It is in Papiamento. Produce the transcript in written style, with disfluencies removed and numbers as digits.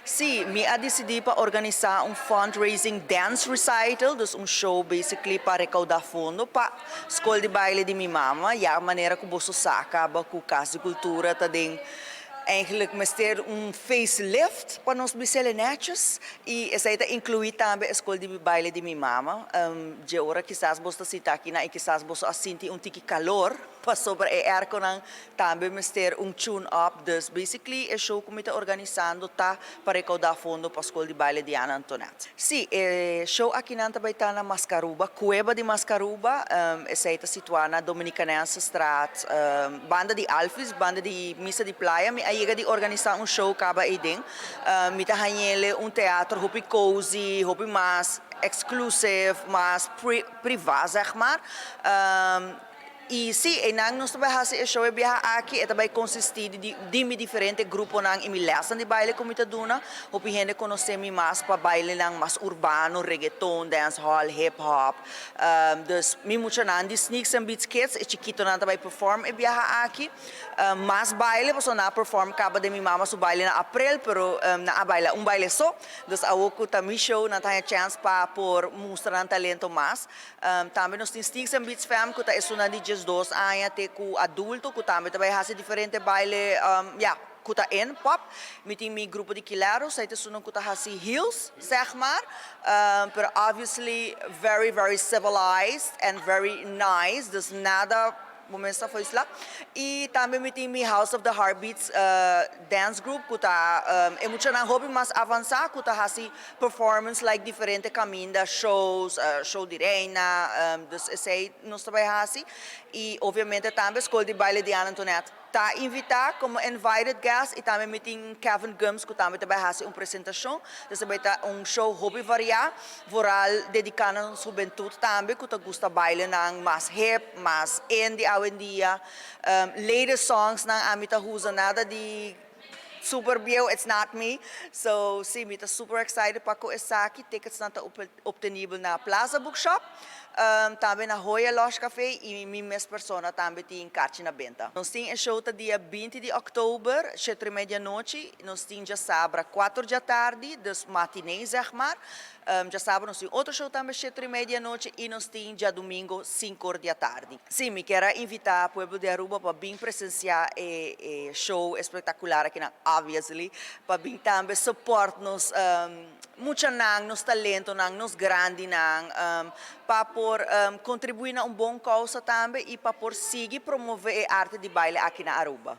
Si, mi a dicidi pa organisa un fundraising dance recital, dus un show basically pa recauda fondo pa scol di baile di mi mama. Ja, manera cu boso sa caba cu Cas di Cultura ta den eigenlijk mester un facelift, pa nos bis'e netjes, y esey ta inclui tambe e scol di baile di mi mama. Di ora kisas bo ta sinta aki na y kisas bo a sinti un tiki calor pasobra e airco nan tambe mester un tune up. Dus basically e show cu mi ta organisando ta pa recauda fondo pa scol di baile di Ana Antoinette. Si, e show aki nan tambe ta na Mascaruba, Cueva di Mascaruba, esey ta situa na Dominicanensestraat, banda di Alphys, banda di Misa di Playa. Mi a yega di organisa un show caba ey. Mi ta hañ'e un teatro hopi cozy, hopi mas exclusive, mas priva, zeg maar. Y si, y nan nos tambe haci e show e biaha aki, e tambe consisti di mi diferente grupo nan y mi les di baile cu mi ta duna. Hopi hende conoce mi mas pa baile nan mas urbano, reggaeton, dancehall, hip hop. Dus mi mucha nan di Sneaks and Beats Kids, e chikito nan tambe perform e biaha aki. Mas baile, paso nan a perform caba den mi mama su baile na april, pero nan a baila un baile so. Dus awo cu ta mi show, nan tin chance pa por mustra nan talento mas. Tambe nos tin Sneaks and Beats Fam, cu ta esunnan di 12 aña te cu adulto, cu tambe tambe haci diferente baile, ja, cu ta in pop. Mi tin mi grupo di Kileros, ey ta esunnan cu ta haci heels, zeg maar. Pero obviously very, very civilized and very nice. Dus nada momento foi lá. Y tambe mi tin mi House of the Heartbeats dance group, cu ta e mucha nan hopi mas avansa, cu ta haci performance like diferente caminda, shows, show di reina, dus esey nos tambe haci. Y obviamente tambe scol di baile di Ana Antoinette ta invita como invited guest y tambe mi tin Kevin Gums, cu tambe tambe haci un presentacion. Dus tambe ta un show hopi varia, vooral dedica na hubentud tambe, cu ta gusta baile nan mas hip, mas indie awendia. Latest songs nan ami ta usa, nada di super bieu, it's not me. So, si, mi ta super excited pa cu esaki. Tickets nan ta obtenibel na Plaza Bookshop, tambe na Hoya Lounge Café y mi mes persona tambe tin kaarchi na benta. Nos tin e show ta dia 20 di october, 7:30 anochi. Nos tin diasabra 4 di atardi, dus matinee, zeg maar. Diasabra nos tin otro show tambe 7:30 anochi y nos tin diadomingo 5 or di atardi. Si, mi kier invita pueblo di Aruba pa bin presencia e show espectacular aki na, obviously, pa bin tambe support nos mucha nan, nos talento nan, nos grandi nan, pa por contribui na un bon causa tambe y pa por sigui promove e arte di baile aki na Aruba.